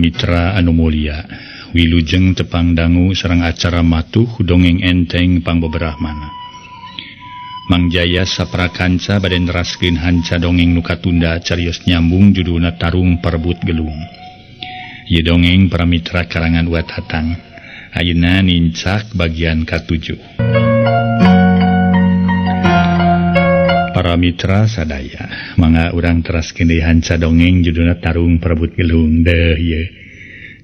Mitra anu mulia, wilujeng tepang dangu sareng acara matuh dongeng enteng pangbeberahmana. Mang Jaya saprakanca bade neraskeun hanca dongeng nu katunda carios nyambung judulna Tarung Parebut Gelung. Ieu dongeng para mitra karangan Wa Tatang. Ayeuna nincak bagian ka-7. Para mitra sadaya, mangga urang teraskeun deui hanca dongeng judulna Tarung Parebut Gelung. Deuh ieu.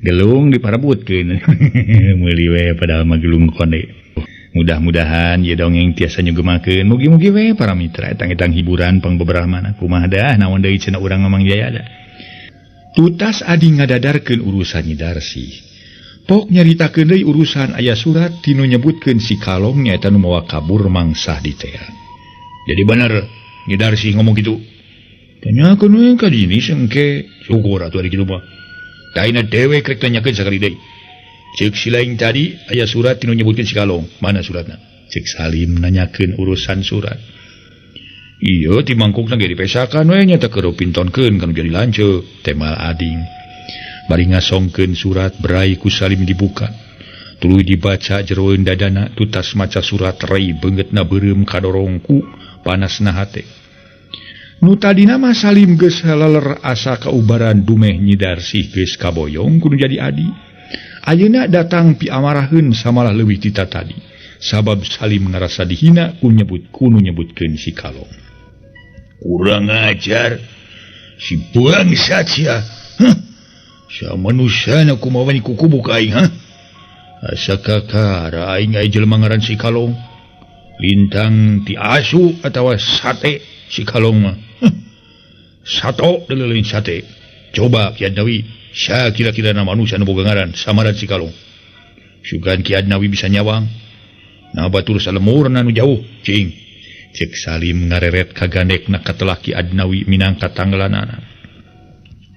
Gelung diparebutkeun. Meuli we padahal mah gelung konde. Mudah-mudahan ieu dongeng tiasa nyugemakeun. Mugi-mugi we para mitra etang-etang hiburan pangbeberahmana. Kumaha dah naon deui cenah urang Mamang Jaya da. Tutas adi ngadadarkeun urusan Nyi Darsih. Pok nyaritakeun deui urusan aya surat tinu nyebutkeun si Kalong nyaeta nu mawa kabur mangsah di tea. Jadi bener Nyi Darsih ngomong gitu. Tanyakeun we ka dini sengke. Syukur atuh ari kitu mah. Taina dewe krek tanyakeun sakali deui. Ceuk si lain tadi aya surat tinu nyebutkeun si Kalong. Mana suratna? Ceuk Salim nanyakeun urusan surat. Iya ti mangkukna ge dipesakan we nya teh keur pintonkeun kanu jadi lanceuk. Temal ading. Bari ngasongkeun surat berai ku Salim dibuka. Tuluy dibaca jeroeun dadana tutas maca surat rei beungeutna beureum kadorong ku panasna hate. Nu tadina mah Salim geus haleler asa kaubaran dumeh Nyi Darsih geus kaboyong kudu jadi adi. Ayeuna datang piamaraheun samalah leuwih ti tadi. Sabab Salim ngarasa dihina ku nyebut kunu nyebutkeun si Kalong. Kurang ajar si bangsat sia. Hah? Sia manusana kumaha wani kukubuk aing ha? Asa kakara aing aya jelema ngaran si Kalong. Lintang ti asu atawa sate si Kalong mah. Sato deuleuh sate. Coba Ki Adnawi, sia kira-kira na manusia nu boga ngaran samaran si Kalong. Sugan Ki Adnawi bisa nyawang. Nah batur salemurna nu jauh, cing. Cek Salim ngareret kagandekna katelah Ki Adnawi minangka tanggelanana.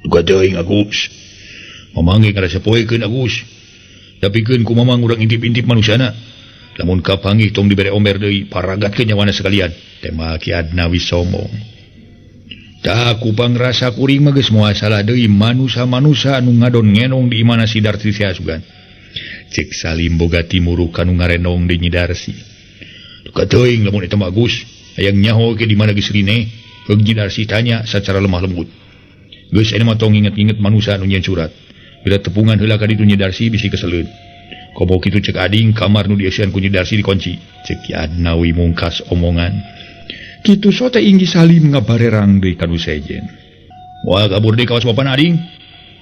Duka teuing Agus. Mamang ge ngarasa poekeun Agus. Tapi keun ku mamang urang intip-intip manusiana. Lamun kapanggih tong dibere omber deui, paragatkeun nyawana sekalian. Tema Ki Adnawi sombong. Tah ku pangrasa kuring mah geus moal salah deui manusa-manusa anu ngadon ngenong di imana si Darsih sia sugan. Cek Salim boga timuru kanu ngarenong di Nyi Darsih. Duka teuing lamun eta mah Agus, hayang nyaho ke di mana geus rine? Heug Nyi Darsih tanya sacara lemah lembut. Geus ayeuna mah tong inget-inget manusa anu nyieun surat. Bila tepungan heula ka ditu Nyi Darsih bisi keseleun. Komo kitu cek ading kamar nu dieusian ku Nyi Darsih dikunci. Cek Ki Adnawi mungkas omongan. Kitu sote inggi Salim ngabarerang deui ka nu sejen. Moal kabur deui kawas bapana ading.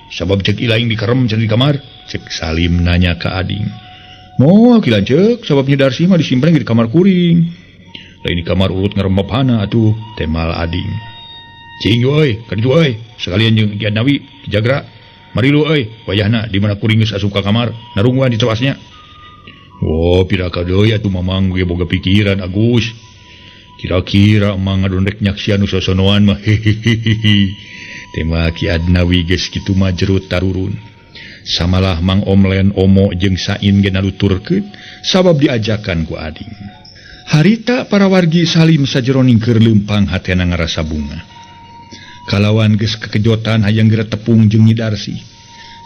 Sabab cek ilaing dikerem cenah di kamar. Cek Salim nanya ka ading. Moal ki lanceuk sabab Nyi Darsih mah disimpen di kamar kuring. Lain di kamar urut ngerem bapana atuh temal ading. Cing euy, ka ditu euy, sekalian jeung Ki Adnawi, Ki Jagra. Mari lu euy, wayahna di mana kuring geus asup ka kamar, narungguan di tewasnya. Oh, piraka deui atuh mamang ge boga pikiran Agus. Kira-kira emang ngadon rek nyaksian nu sosonoan mah hehehehe. Tema Ki Adnawi geus kitu mah jerut tarurun. Samalah Mang Omlen Omo jeung Sain ge naluturkeun sabab diajakan ku ading. Harita para wargi Salim sajeroning keur leumpang hatena ngarasa bunga. Kalawan geus kekejotan hayang geura tepung jeung Nyi Darsih.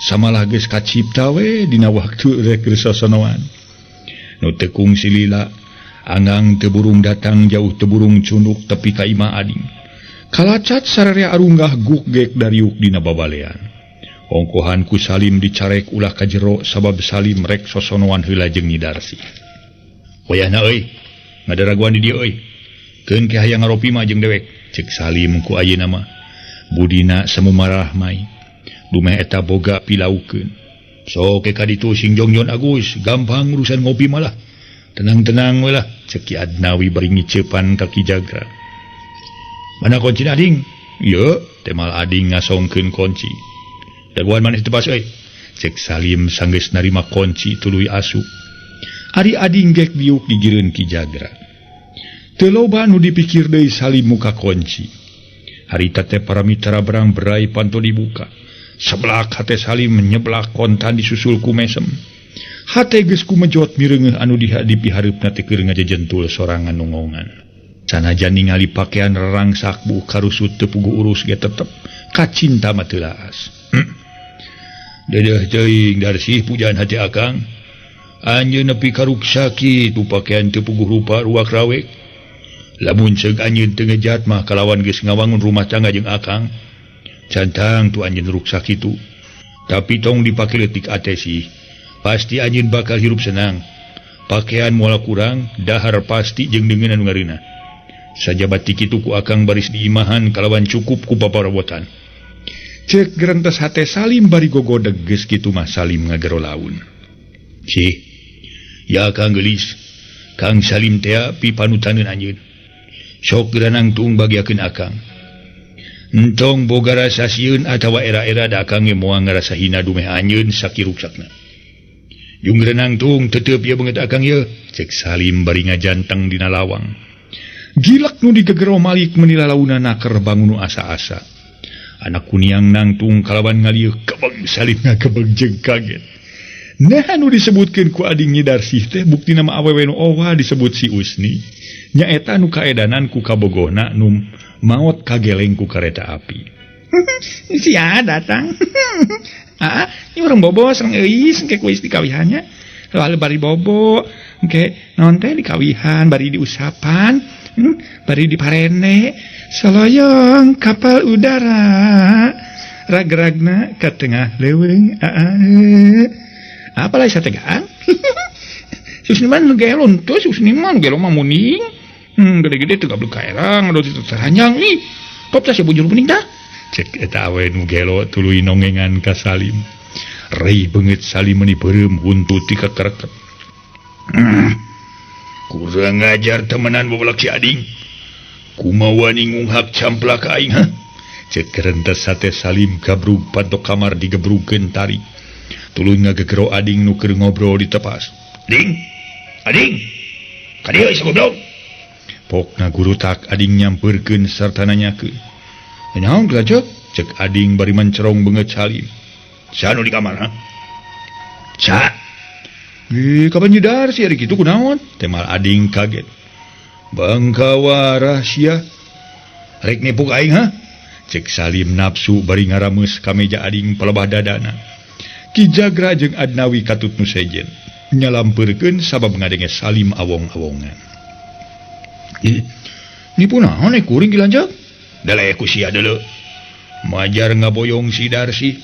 Samalah geus kacipta we dina waktu rek sosonoan. Nu teu kungsi lila angang teu burung datang jauh teu burung cunduk tepi ka imah ading. Kalacat sararea arunggah guk gek dariuk dina babalean. Ongkohan ku Salim dicarek ulah ka jero sabab Salim rek sosonoan heula jeung Nyi Darsih. Wayahna euy, ngadaraguan di dieu euy. Keun ke hayang ngaropi mah jeung dewek, cek Salim ku ayeuna mah. Budina semu marah mai. Dumeh eta boga pilaukeun. Sok ke ka ditu sing jongjon Agus, gampang urusan ngopi malah. Tenang-tenang we lah, cek Ki Adnawi bari ngiceupan ka Ki Jagra. Mana kunci ading? Ieu, temal ading ngasongkeun kunci. Daguan maneh teu pas euy. Cek Salim sanggeus narima kunci tuluy asup. Ari ading gek diuk digireun Ki Jagra. Teu loba nu dipikir deui Salim muka kunci. Harita teh para mitra berang berai panto dibuka. Seblak hate Salim nyeblak kontan disusul ku mesem. Hate geus kumejot mireungeuh anu dipihareupna teh keur ngajejentul sorangan nongongan. Sanajan ningali pakaian rarangsak buh karusut teu puguh urus ge tetep kacinta mah teu laas. Dedeh teuing Darsih pujaan hati akang. Anjeun nepi ka ruksa kitu pakean teu puguh rupa ruak rawek. Lamun ceuk anjeun teu ngejat mah kalawan geus ngawangun rumah tangga jeung akang. Cantang tu anjeun ruksa kitu. Tapi tong dipake leutik ate sih. Pasti anjeun bakal hirup senang. Pakean moal kurang, dahar pasti jeung deungeun anu ngareunah. Sajaba ti kitu ku akang baris diimahan kalawan cukup ku paparabotan. Cek gerentes hate Salim bari gogodeg geus kitu mah Salim ngagero laun. Cih, ya Kang geulis, Kang Salim tea pipanutaneun anjeun. Sok geura nangtung bagiakeun akang. Entong boga rasa sieun atawa era-era da akang ge moal ngarasa hina dumeh anjeun sakiruksakna. Jung geura nangtung tetep ieu beungeut akang ieu, cek Salim bari ngajanteng dina lawang. Gilek nu digegero Malik meuni lalauna naker bangun nu asa-asa. Anak kuniang nangtung kalawan ngalieu kebeg Salim ngagebeg jeung kaget. Nah nu disebutkeun ku ading Nyi Darsih teh buktina mah awewe nu owa disebut si Usni. Nyaeta nu kaedanan ku kabogohna nu maot kageleng ku kareta api. Sia datang. Ah, ieu urang bobo sareng euis engke ku istri kawihannya. Lalu bari bobo engke naon teh dikawihan bari diusapan, bari diparene. Saloyong kapal udara ragragna ka tengah leuweung. Apalah sategaan. Susniman nu gelo teu, Susniman gelo mah muning. Gede-gede teu gablek kaerang, aduh teu teranyang ih. Top teh bujur bening dah. Cek eta awe nu gelo tuluy nongengan ka Salim. Rei beungeut Salim meuni beureum huntut ti kakereket. Kurang ngajar temenan babalak si ading. Kumaha wani ngunghak camplak ka aing ha? Cek rentes sate Salim gabrug pantok kamar digebrugkeun tarik. Tuluy ngagegero ading nu keur ngobrol di tepas. Ding. Ading. Ka dieu ieu goblok. Pokna gurutak ading nyampeurkeun sarta nanyakeun. Naon geuleuh? Cek ading bari mencerong beungeut Salim. Saha nu di kamar ha? Sa. Ih, kapan nyidar sih ari kitu kunaon? Temal ading kaget. Bangkawarah sia. Rek nipu ka aing ha? Cek Salim nafsu bari ngarameus ka meja ading palebah dadana. Ki Jagra jeung Adnawi katut nu sejen nyalampeurkeun sabab ngadenge Salim awong-awongan. Ih, nipu naon kuring ki lanceuk? Deleh ku sia deuleu. Majar ngaboyong si Darsi.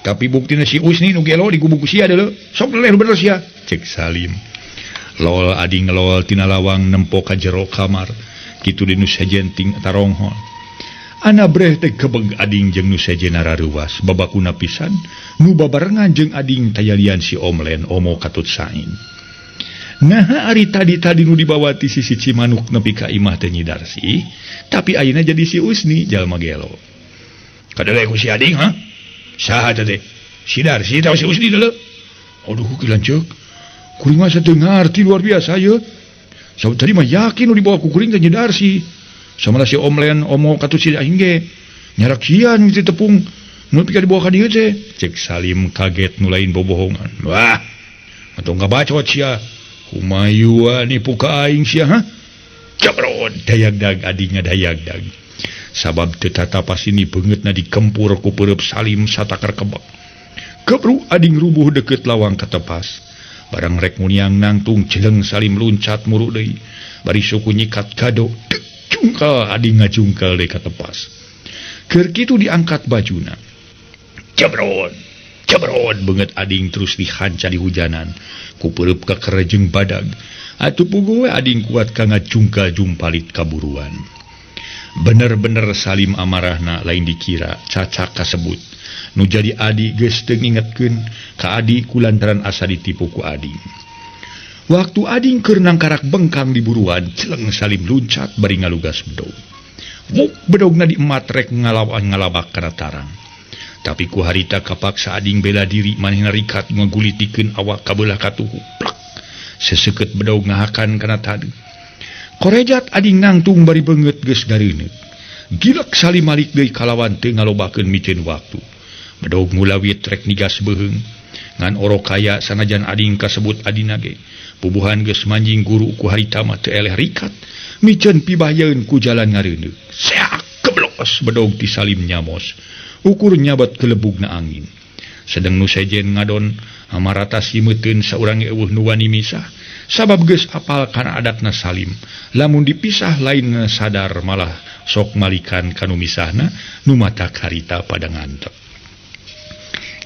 Tapi buktina si Usni nu gelo digubuk ku sia deuleu. Sok deleh nu bener sia. Cek Salim. Lol ading lol tina lawang nempo ka jero kamar. Kitu di nu sejen ting taronghol. Ana breh teh kebeg ading jeung nu sejen narareuwas babakuna pisan nu babarengan jeung ading tayalian si Omlen omo katut sain. Nah ari tadi-tadi nu dibawa ti sisi Cimanuk nepi ka imah teh Nyi Darsi, tapi ayeuna jadi si Usni jalma gelo. Kadele ku si ading ha? Saha teh? Si Darsi tahu si Usni deuleu. Aduh ki lanceuk. Kuring mah teu ngarti luar biasa ye. Sabab tadi mah yakin nu dibawa ku kuring teh Nyi Darsi. Samalah si Omlen omo katut si aing ge. Nyarakian ti tepung nu pika dibawa ka dieu teh. Cek Salim kaget nu lain bobohongan. Wah, atuh ngabacot sia. Kumayua nipu ka aing sia ha? Cabrod dayagdag adingnya dayagdag. Sabab teu tatapas ini beungeutna dikempur ku peureub Salim satakar kebek. Kebru ading rubuh deukeut lawang katepas. Barang rek muniang nangtung jeleng Salim luncat muru deui. Bari suku nyikat kado jungkal ading ngajungkal deui katepas. Keur kitu diangkat bajuna. Cabrod. Cabrod beungeut ading terus dihanca di hujanan. Ku peureub kakerejeng badag. Atuh puguh we ading kuat ka ngajungkal jumpalit kaburuan. Bener-bener Salim amarahna lain dikira cacak kasebut. Nu jadi adi geus teu ngingetkeun ka adi kulantaran asa ditipu ku ading. Waktu ading keur nangkarak bengkang di buruan, celeng Salim luncat bari ngalugas bedog. Wuk bedogna diemat rek ngalawan ngalabak kana tarang. Tapi ku harita kapaksa ading bela diri manehna rikat ngagulitikeun awak kabelah katuhu. Plak. Seseukeut bedog ngahakan kana tadi. Korejat ading nangtung bari beungeut geus gareuneut. Gilek Salim malik deui kalawan teu ngalobakeun miceun waktu. Bedog ngulawit rek nigas beuheung. Ngan orok kaya sanajan ading kasebut adina ge. Bubuhan geus manjing guru ku harita mah teu eleh rikat. Miceun pibayeun ku jalan ngareuneuh. Seak keblos bedog ti Salim nyamos. Ukur nyabat kelebugna angin. Sedeng nu sejen ngadon amarata simeutkeun saurang eueuh nu wani misah sabab geus apal kana adatna Salim. Lamun dipisah lain sadar malah sok malikan kanu misahna nu mata karita pada ngantep.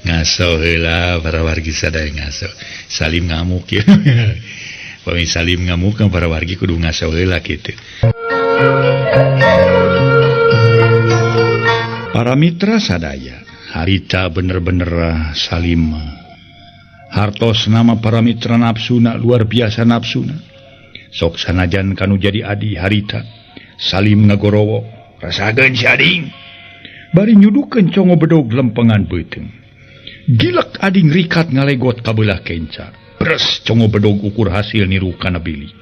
Ngaso heula para wargi sadaya ngaso. Salim ngamuk ya. Pami Salim ngamuk para wargi kudu ngaso heula kitu. Para mitra sadaya, harita bener-bener Salim hartos nama para mitra nafsuna luar biasa nafsuna. Sok sanajan kanu jadi adi harita Salim ngagorowo rasakeun si ading. Bari nyudukeun congo bedog lempengan beuteung. Gilek ading rikat ngalegot kabelah kenca. Bres congo bedog ukur hasil niru kana bili.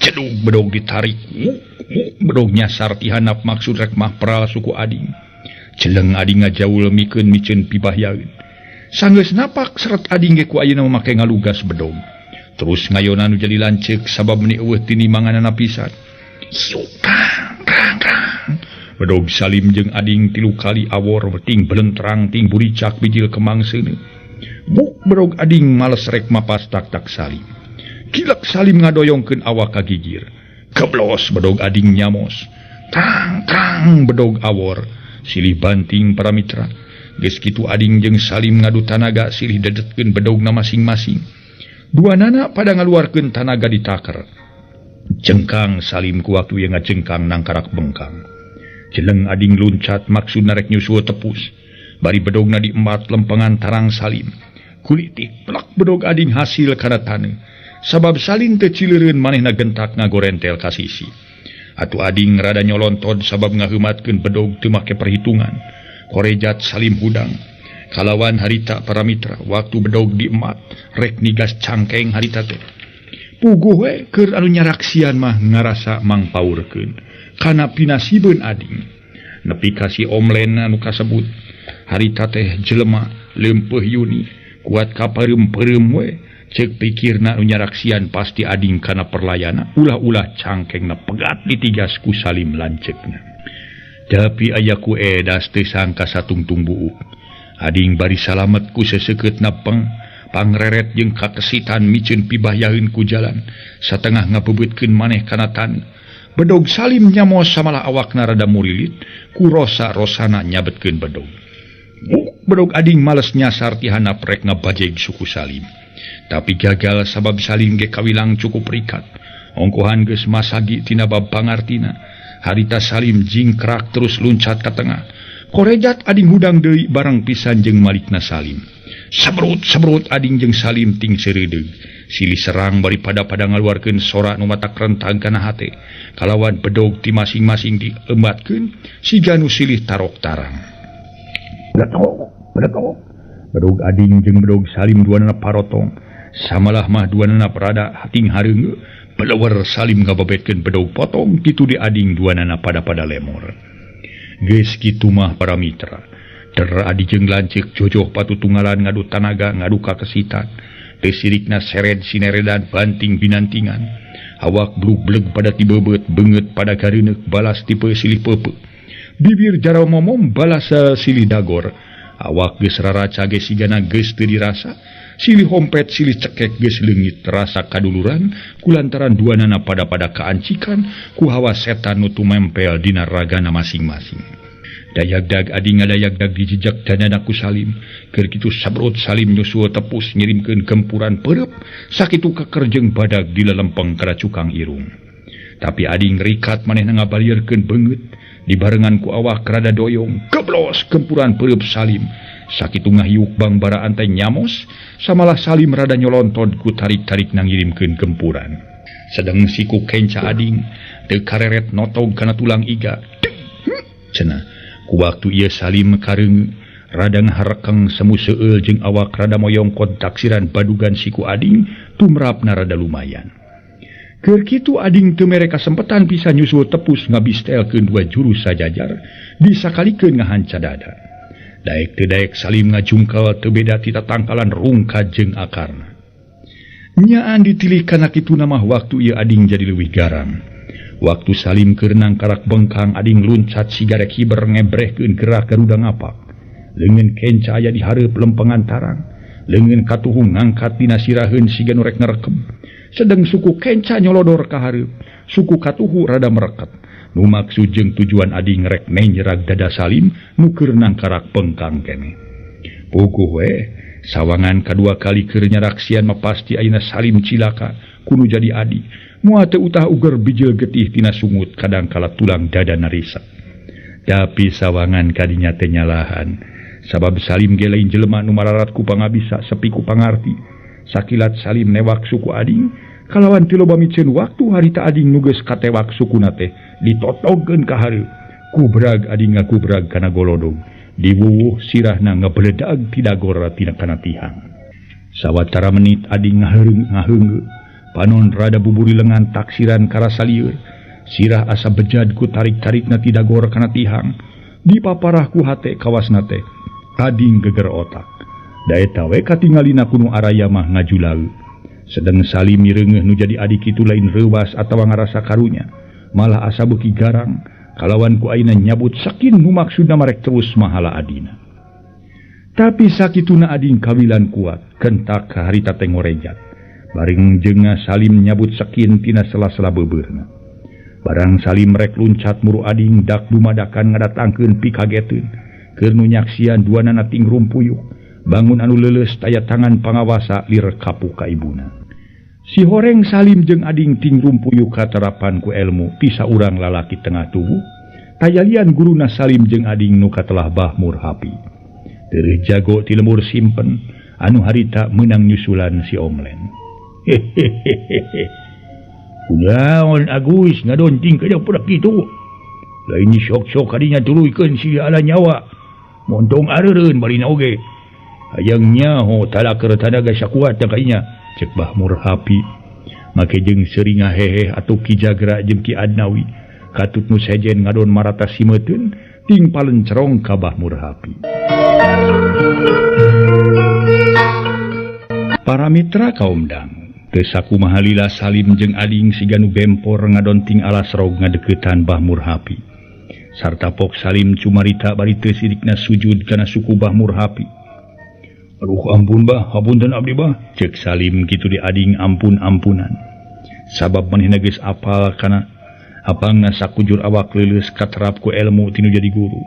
Cedug bedog ditarik, bedog nyasar ti handap maksud rek mahpral suku ading. Celeng ading ngajaul mikeun miceun pibahyaeun. Sanggeus napak seret ading ge ku ayeuna make ngalugas bedog. Terus ngayona nu jadi lanceuk sabab meuni eueuh tinimanganana pisan. Hiuk kang kang kang. Bedog Salim jeung ading 3 kali awor ting belentrang ting buricak bijil kemang seuneu. Buk bedog ading males rek mapas tak-tak Salim. Gilek Salim ngadoyongkeun awak ka gigir. Keblos bedog ading nyamos. Tang tang bedog awor. Silih banting para mitra. Geus kitu ading jeung Salim ngadu tanaga silih dedetkeun bedogna masing-masing. Duanana pada ngaluarkeun tanaga ditaker. Jengkang Salim ku waktu ieu ngajengkang nangkarak bengkang. Jeleng ading luncat maksud narek nyusul tepus. Bari bedogna diembat lempengan tarang Salim. Kulitik plak bedog ading hasil kana taneuh. Sabab Salim teu cileureun manehna gentak ngagorentel ka sisi. Atuh ading rada nyolontod sabab ngaheumatkeun bedog teu make perhitungan. Korejat Salim hudang. Kalawan harita para mitra waktu bedog diemat rek nigas cangkeng harita teh. Puguh we keur anu nyaraksian mah ngarasa mangpaurkeun kana pinasibeun ading. Nepi ka si Omlen anu kasebut harita teh jelema leumpeuh yuni kuat kapareumpeureum we. Cek pikirna nu nyaraksian pasti ading kana perlayana ulah-ulah cangkengna pegat ditigas ku Salim lanceukna. Tapi aya ku edas teu sangka satungtung buuk. Ading bari salamet ku seseukeutna pangreret jeung kakesitan miceun pibahyaeun ku jalan satengah ngabebeutkeun maneh kana taneuh. Bedog Salim nyamos samalah awakna rada murilit ku rosa-rosana nyabetkeun bedog. Buk bedog ading males nyasar ti handap rek ngabajeg suku Salim. Tapi gagal sabab Salim ge kawilang cukup rikat. Ongkohan geus masagi tina bab pangartina. Harita Salim jingkrak terus luncat ka tengah. Korejat ading hudang deui bareng pisan jeung malikna Salim. Sebrut-sebrut ading jeung Salim ting seureudeuh. Silih serang bari pada-pada ngaluarkeun sora nu matak rentang kana hate. Kalawan bedog ti masing-masing diembatkeun siga nu silih tarok tarang. Bedog, bedog. Bedog ading jeung bedog Salim duanana parotong. Samalah mah duanana perada ting hareungeu. Belewer Salim ngababetkeun bedog potong kitu di ading duanana pada-pada lemor. Geus kitu mah para mitra. Der adi jeung lanceuk jojoh patutunggalan ngadu tanaga ngadu kakesitan. Teu sirikna sered sineredan banting binantingan. Awak blug-bleg pada tibebeut beungeut pada gareuneuk balas tipe silih peupeut. Bibir jaro momom balas silih dagor. Awak geus raraca ge sigana geus teu dirasa. Silih hompet silih cekek geus leungit rasa kaduluran kulantaran duanana pada-pada kaancikan ku hawa setan nu tumempel dina ragana masing-masing. Dayagdag ading ngadayagdag dijejak danana ku Salim. Keur kitu sabrut Salim nyusul tepus ngirimkeun gempuran peureub sakitu kekerjeng badag di lelempeng kana cukang irung. Tapi ading rikat manehna ngabalieurkeun beungeut dibarengan ku awak rada doyong keblos gempuran peureub Salim. Sakitu ngahiuk bangbaraan teh nyamos samalah Salim rada nyolontod ku tarik-tarik nangirimkeun gempuran. Sedeng siku kenca ading teu kareret notog kana tulang iga. Cenah ku waktu ieu Salim kareung rada ngaharekeng semu seueul jeung awak rada moyongkot taksiran badugan siku ading tumrapna rada lumayan. Keur kitu ading teu mere kasempetan bisa nyusul tepus ngabistelkeun dua jurus sajajar disakalikeun ngahanca dada. Daek teu daek Salim ngajungkal teu beda ti tatangkalan rungkad jeung akarna. Nyaan ditilih kana kitu mah waktu ieu ading jadi leuwih garang. Waktu Salim keur nangkarak bengkang ading luncat sigarek hiber ngebrehkeun gerak Garuda ngapak. Leungeun kenca aya di hareup lempengan tarang. Leungeun katuhu ngangkat dina siraheun siga nu rek ngerekem. Sedeng suku kenca nyolodor ka hareup. Suku katuhu rada mereket. Nu maksud jeung tujuan ading rek nenjerag dada Salim nu keur nangkarak pengkang keneh. Puguh we sawangan kadua kali keur nyaraksian mah pasti ayeuna Salim cilaka kudu jadi adi. Moal teu utah uger bijil getih tina sungut kadangkala tulang dada narisa. Tapi sawangan kadinya teh nyalahan. Sabab Salim ge lain jelema nu mararat ku pangabisa sepi ku pangarti. Sakilat Salim newak suku ading kalawan teu loba miceun waktu harita ading nu geus katewak sukuna teh ditotogkeun ka hareup. Kubrag ading ngakubrag kana golodog. Diwuwuh sirahna ngebeledag tidagor tina kana tihang. Sawatara menit ading ngaheung ngaheungeu. Panon rada buburi lengan taksiran karasa lieur. Sirah asa bejad ku tarik-tarikna tidagor kana tihang. Dipaparah ku hate kawasna teh. Ading geger otak. Da eta we katingalina kuno araya mah ngajulau. Sedeng Salim mireungeuh nu jadi adik kitu lain reuwas atawa ngarasa karunya. Malah asa beuki garang kalawan ku ayeuna nyabut sakin nu maksudna marek terus mahala adina. Tapi sakituna ading kawilan kuat, kentak ka harita teh ngorejat. Bareng jenga Salim nyabut sakin tina sela-sela beubeurna. Barang Salim rek luncat muru ading dak dumadakan ngadatangkeun pikageteun. Keur nu nyaksian duanana ting rumpuyuh. Bangun anu leuleus taya tangan pangawasa lir kapuh ka ibuna. Si horeng Salim jeung ading ting rumpuyuh katerapan ku elmu ti saurang lalaki tengah tubuh. Tayalian guruna Salim jeung ading nu katelah Bah Murhapi. Tereuh jago ti lemur simpen anu harita meunang nyusulan si Omlen. Hehehehe. Kunaon Agus ngadonting ka budak kitu. Lain sok-sok kadinya tuluykeun si ala nyawa. Montong areureun barina oge. Hayang nyaho talaker tanaga sakuat teh kainya. Cek Bah Murhapi. Make jeung seuri ngahehe atuh Ki Jagra jeung Ki Adnawi. Katut nu sejen ngadon marata simeuteun ting palencerong ka Bah Murhapi. Para mitra kaum dang, teu sakumaha lila Salim jeung ading siga nu gempor ngadonting alas rog ngadeuketan Bah Murhapi. Sarta pok Salim cumarita bari teu sirikna sujud kana suku Bah Murhapi. Aduh ampun bah, hapunten abdi bah. Cek Salim kitu di ading ampun-ampunan. Sabab manehna geus apal kana apangna sakujur awak leuleus katerap ku elmu tinu jadi guru.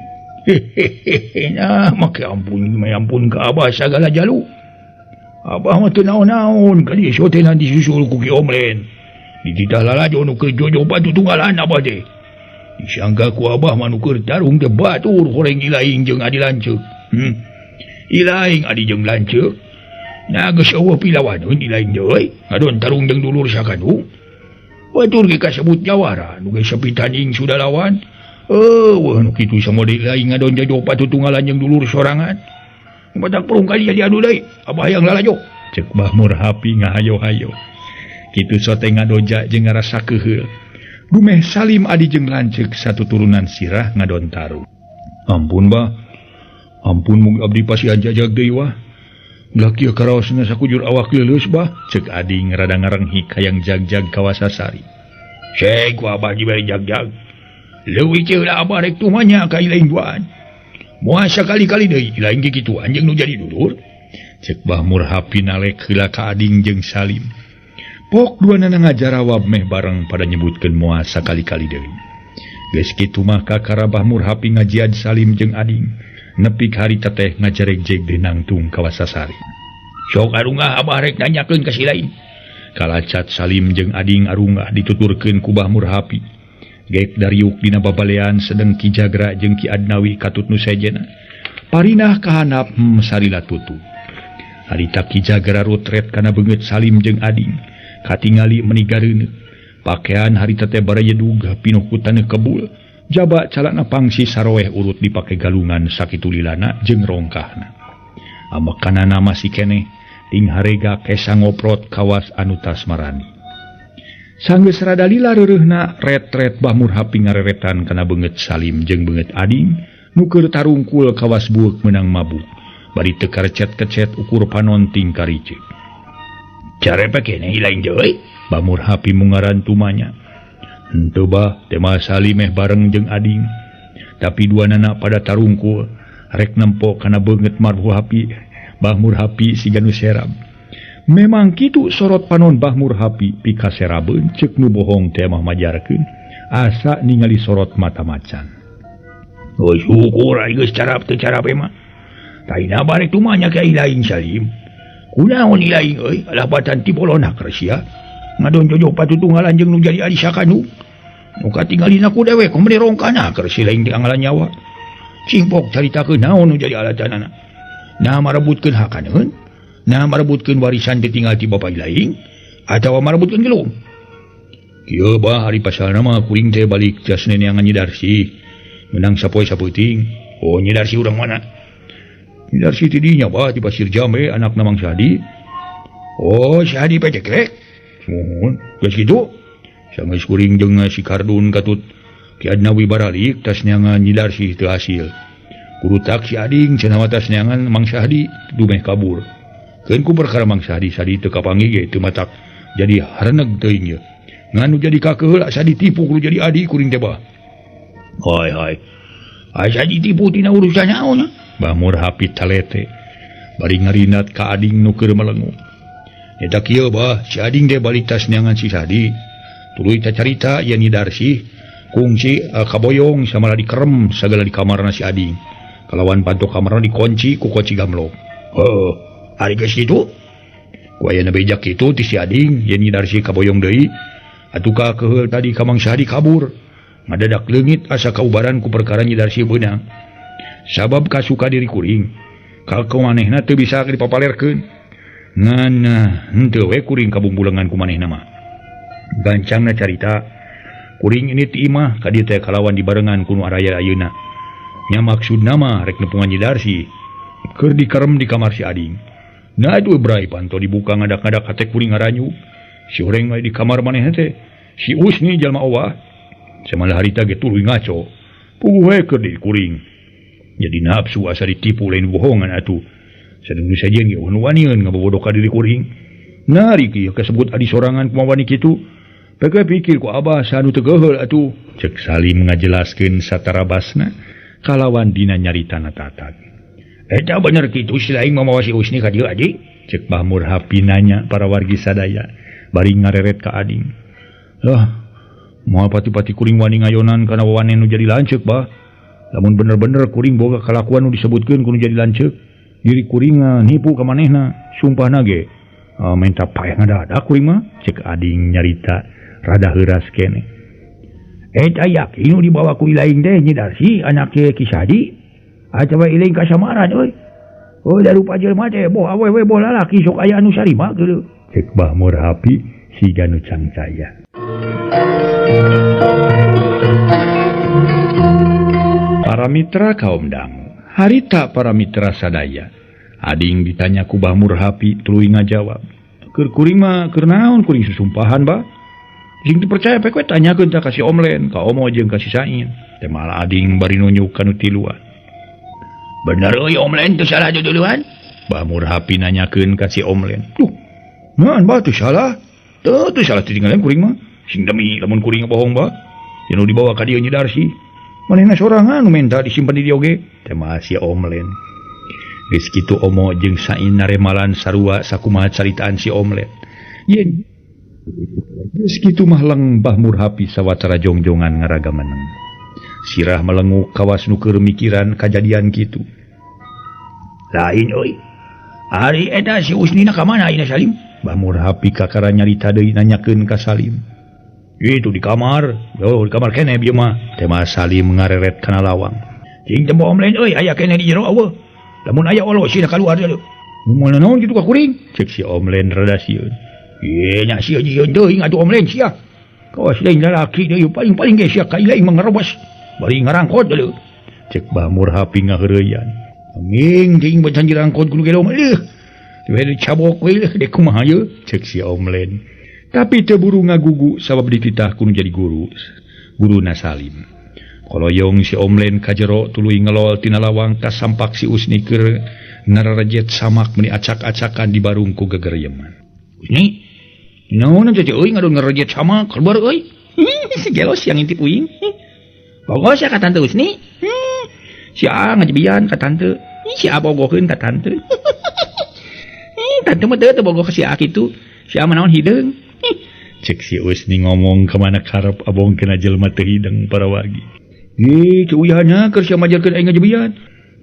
Hehehe, nah make ampun, make ampun ka abah sagala jalu. Abah mah teu naon-naon, kali esok teh nanti disusul ku Ki Omlen. Dititah lalajo nu keur jojo batu tunggalan abah teh. Disangka ku abah mah nu keur tarung teh batur horeng ilaing jeung adi lanceuk. Ilaing adi jeung lanceuk. Nah geus eueuh pilawaneun ilaing deui, ngadon tarung jeung dulur sakadu. Batur ge kasebut jawara, nu geus sepi tanding sudah lawan. Eueuh nu kitu samode ilaing ngadon jojo batu tunggalan jeung dulur sorangan. Batak perung kali jadi adu deui, abah hayang lalajo. Cek Bah Murhapi ngahayo-hayo. Kitu sote ngadoja jeung ngarasa keuheul. Dumeh Salim adi jeung lanceuk satu turunan sirah ngadon taru. Ampun bah. Ampun mung abdi pasihan jajag deui wah. Ulah kieu karaosna sakujur awak leuleus bah. Cek ading rada ngarenghik hayang jagjag kawasasari. Cek ku abah dibari jagjag. Leuwih ceuh lah abah rek tumanya ka ilaing duaan. Moal sakali-kali deui lain ge kitu anjeun nu jadi dulur. Cek Bah Murhapi nalek heula ka ading jeung Salim. Pok duanana ngajarawab meh bareng pada nyebutkeun moal sakali-kali deui. Geus kitu mah kakara Bah Murhapi ngajian Salim jeung ading. Nepi ka harita teh ngajaregjeg deui nangtung ka Wasasari. Sok arungah abah rek nanyakeun ka si lain. Kalacat Salim jeung ading arungah dituturkeun ku Bah Murhapi. Gek dariuk dina babalean sedeng Ki Jagra jeung Ki Adnawi katut nu sejena. Parinah kahanap salila tutu. Harita Ki Jagra rotret kana beungeut Salim jeung ading. Katingali meni gareuneuh. Pakean harita teh barajedug pinuh ku taneuh kebul. Jaba calana pangsi saroeh urut dipake galungan sakitu lilana jeung rongkahna. Amekanana masih keneh ting harega kesa ngoprot kawas anu tasmarani. Sanggeus rada lila reureuhna ret-ret Bah Murhapi ngareretan kana beungeut Salim jeung beungeut ading nu keur tarungkul kawas bueuk meunang mabuk. Bari teu karecet-kecet ukur panon ting kariceuk. Carepe keneh lain deui? Bah Murhapi mungaran tumanya. Henteu bah, teh mah Salim meh bareng jeung ading. Tapi duanana pada tarungkul. Rek nempo kana beungeut Marhu Hapi Bah Murhapi siga nu serab. Memang kitu sorot panon Bah Murhapi pikaserabeun ceuk nu bohong teh mah majarkeun asa ningali sorot mata macan. Oh syukur ai geus carap teu carap mah. Taina barek tumanya ka ilaing Salim. Kunaon ilaing euy alah batan ti bolona keur sia. Ngadon jojo patutunggalan jeung nu jadi adi sakanu. Nu katingalina ku dewek meuni rongkana keur si laing dianggalan nyawa. Cingpok caritakeun naon nu jadi alatanana. Nah marebutkeun hakaneun, nah marebutkeun warisan ditinggal ti bapa ilaing atawa marebutkeun gelung. Kieu bah ari pasalna mah kuring teh balik jas neneangan Nyi Darsi. Menang sapoe sapeuting. Oh Nyi Darsi urang mana? Nyi Darsi ti dinya bah di Pasir Jambe anakna Mang Sadi. Oh Sadi pecekrek. Muhun geus kitu. Sanggeus kuring jeung si Kardun katut Ki Adnawi baralik tas neangan Nyi Darsi teu hasil. Kurutak si ading cenah mah tas neangan Mang Sadi dumeh kabur. Keun ku perkara Mang Sadi Sadi teu kapanggih ge teu matak jadi hareneg teuing ye. Ngan nu jadi kakeheula Sadi tipu kudu jadi adi kuring teh bah. Hoi hoi. Ai Sadi tipu tina urusan naon? Bah Murhapi talete bari ngarinat ka ading nu keur melengu. Eta kieu bah, si ading teh balik tas neangan si Sadi. Tuluy carita yen Nyi Darsi kungsi kaboyong samalah dikerem sagala di kamarna si ading. Kalawan panto kamarna dikunci ku kunci gamlok. Heuh, ari geus kitu? Ku aya bejak kitu ti si ading yen Nyi Darsi kaboyong deui. Atuh ka keheul tadi ka Mang Sadi kabur. Ngadadak leungit asa kaubaran ku perkara Nyi Darsi beunang. Sabab kasuka diri kuring. Ka manehna teu bisa dipapalerkeun. Ngan henteu we kuring kabumbulengan ku manehna mah. Gancangna carita kuring ini ti imah ka dieu teh kalawan dibarengan ku nu araya ayeuna. Nya maksudna mah rek nepungan Nyi Darsi keur dikerem di kamar si ading. Nah aduh bray panto dibuka ngadak-ngadak hate kuring ngaranyu. Si horeng di kamar manehna teh si Usni jalma owah. Samalah harita ge tuluy ngaco. Puguh we keur dikuring. Jadi nafsu asa ditipu lain bohongan atuh. Sadung sajen ge wanian ngabobodo ka diri kuring. Nari kieu kasebut adi sorangan kumaha wani kitu. Peke pikir ku abah sanu teu geuheul atuh. Cek Salim ngajelaskeun satarabasna kalawan dina nyaritana tatag. Eta bener kitu si laing mamawa si Usni ka dieu adi? Cek Bah Murhapi nanya para wargi sadaya bari ngareret ka ading. Lah, moal pati-pati kuring wani ngayonan kana wawane nu jadi lanceuk bah. Lamun bener-bener kuring boga kalakuan nu disebutkeun kudu jadi lanceuk, diri kuring nipu ka manehna, sumpahna ge. Menta paeh ngadadak kuring mah, cek ading nyarita rada heuras keneh. Eta yakin nu dibawa ku ilaing teh Nyi Darsi anak Ki Sadi. Atawa ilaing kasamaran euy. Oh da rupa jelema teh boh awewe boh lalaki sok aya anu sarima geuleuh. Cek Bah Murhapi siga nu cangcaya. Para mitra kaum dangu, harita para mitra sadaya. Ading ditanya ku Bah Murhapi tuluy ngajawab. Keur kuring mah keur naon kuring susumpahan bah. Jeung teu percaya pek we tanyakeun ta ka si Omlen, ka Omo jeung ka si Sain. Teh malah ading bari nunjuk ka nu tiluan. Bener euy Omlen teu salah duluan? Bah Murhapi nanyakeun ka si Omlen. Duh, naon bah teu salah? Teu salah tinggalan kuring mah. Sing demi lamun kuring bohong bah. Yen nu dibawa ka dieu Nyi Darsi. Manehna sorangan nu menta disimpen di dieu oge. Teh mah si Omlen. Geus kitu Omo jeung Sain naremalan sarua sakumaha caritaan si Omlen. Yen geus kitu mah leng Bah Murhapi sawatara jongjongan ngaraga meneng. Sirah melenguk kawas nu keur mikiran kajadian kitu. Lain euy. Ari eta si Usnina ka mana ayeuna Salim? Bah Murhapi kakara nyarita deui nanyakeun ka Salim. Itu di kamar. Oh, di kamar keneh bieu mah. Teh mah Salim ngareret kana lawang. Cing tempo Omlen euy aya keneh di jero eueuh. Lamun aya olo sina kaluar deui. Nu moal naon kitu ka kuring? Cek si Omlen rada sieun. Ye nya sieun sieun teuing atuh Omlen sia. Kawas lain lalaki deui paling-paling ge sia ka ilaing mangarebas. Bari ngarangkot deui. Cek Bah Murhapi ngaheureyan. Anging ting bacan jirangkot kudu gelo mah leuh. Tiba dicabok we leuh dek kumaha ye? Cek si Omlen. Tapi teu buru ngagugu sabab dititah kudu jadi guru. Guruna Salim. Koloyong si Omlen ka jero tuluy ngelol tina lawang kasampak si Usni keur nararejet samak meuni acak-acakan di barung ku gegeryeman. Usni, naon teh euy ngadon ngarejet samak keluar euy. Si gelos yang intip uing. Pokoknya ka tante Usni. Si A ngajebian ka tante. Si A bogoheun ka tante. Tante mah teu bogoh ka si A kitu. Si A mah naon hideung. Cek si Usni ngomong kemana karep abong kena jelema teu hideng parawagi. Ih, cuuyahna keur sia majarkeun aing ngajebian.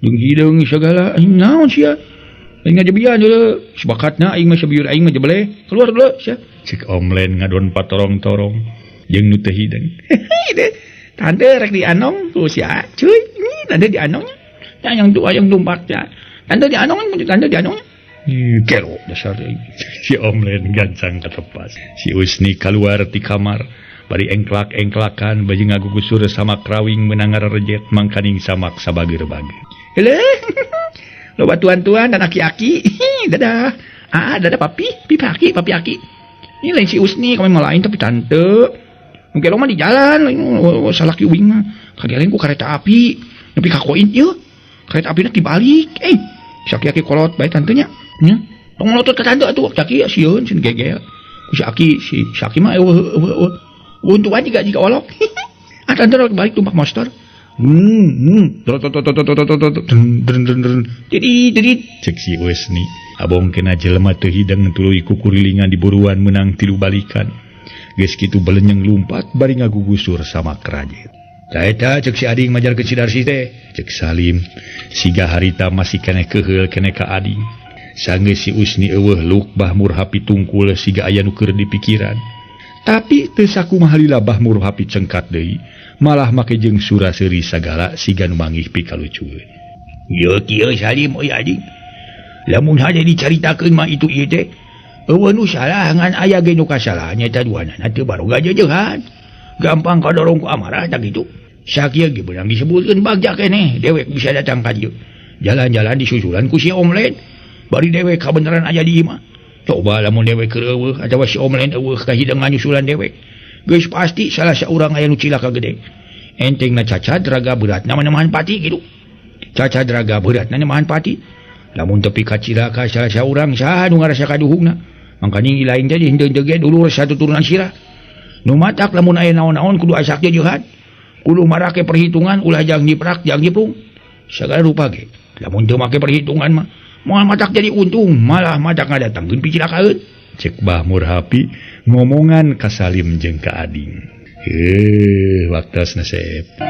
Jeung hideung sagala aing naon sia? Aing ngajebian deuleu. Sebakatna aing mah sabieur aing mah jebeleh. Keluar deuleu sia. Cek Omlen ngadon patorong-torong jeung nu teu hideung. Tante rek dianong ku si A, cuy. Tante dianongnya. Yang tu ayang tumpak ya. Tante dianong, tante dianongnya. Kelo dasar si Omlen gancang katepas. Si Usni keluar ti kamar bari engklak-engklakan baju ngagugusur sama krawing menang rejet mangkaning samak sabageur-bageur. Heleh. Loba tuan-tuan dan aki-aki. Dadah. Ah, dadah papi, pipi aki, papi aki. Ini lain si Usni kami mau lain tapi tante. Mungkin lo mah di jalan, salaki uing mah. Kagelen ku kereta api, nepi ka koin ieu. Kereta apina dibalik. Si aki-aki kolot bae tantenya. Nya. Tong melotot ka tante atuh aki sieun sin gegel. Ku si aki si aki mah eueuh untuan jiga jiga olok. Ah tante rek balik tumpak monster. Jadi cek si Usni. Abong kena jelema teu hideng tuluy kukurilingan di buruan menang 3 balikan. Geus kitu belenyeng lumpat bari ngagugusur sama kerajet. Eta cek si ading majar ke si Darsi teh. Cek Salim siga harita masih keneh keheul keneh ka ading. Sanggeus si Usni eueuh luk Bah Murhapi tungkul siga aya nu keur dipikiran. Tapi teu sakumaha lila Bah Murhapi cengkat deui, malah make jeung sura-seuri sagala siga nu manggih pikalucueun. Ieu kieu Salim euy ading. Lamun hade dicaritakeun mah itu ieu teh eueuh nu salah ngan aya ge nu kasalah nyaeta duanana teu baroga jeujehan. Gampang kadorong ku amarah tah kitu. Sakieu ge beunang disebutkeun bagja keneh dewek bisa datang ka dieu. Jalan-jalan disusulan ku si Omlen. Bari dewek kabeneran aya di imah. Coba lamun dewek keur eueuh atawa si Omlen eueuh kahideungan nyusulan dewek. Geus pasti salah saurang aya nu cilaka gede. Entengna cacat raga beratna manemahan pati kitu. Cacat raga beratna nemahan pati. Lamun tepi ka cilaka salah saurang saha nu ngarasa kaduhungna. Mangkaning lain teh henteu ge dulur satu turunan sirah. Nu matak lamun aya naon-naon kudu asak jeuhan. Kudu marake perhitungan ulah jang nyiprak jang nyipung. Sagala rupa ge. Lamun teu make perhitungan mah moal matak jadi untung, malah matak ngadatangkeun picilakaeun. Cek Bah Murhapi ngomongan ka Salim jeung ka Ading. Heuh, waktosna sep.